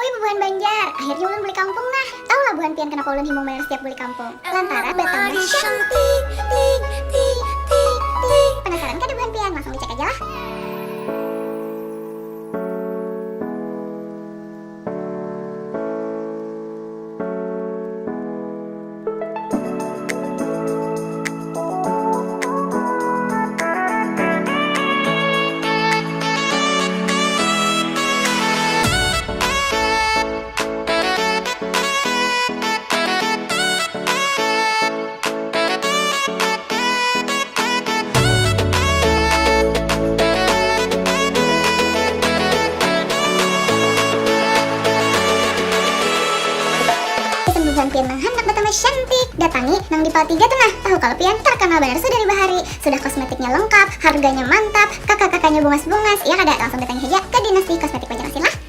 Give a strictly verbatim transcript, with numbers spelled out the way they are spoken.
Oi bubuhan Banjar, akhirnya ulun buli kampung nah. Tahu lah buhan pian kenapa ulun himung banar setiap buli kampung? Lantaran batambah cantik, tik, tik, tik, tik. Penasaran kada buhan pian? Langsung dicek aja lah. Buhan pian nang handak batambah cantik, datangi nang di Pal tiga tu nah. Tahu kalau pian terkenal banar sudah di bahari. Sudah kosmetiknya lengkap, harganya mantap, kakak-kakaknya bungas-bungas. Iya kada? Langsung datangi haja ke Dinasti Kosmetik Banjarmasin lah.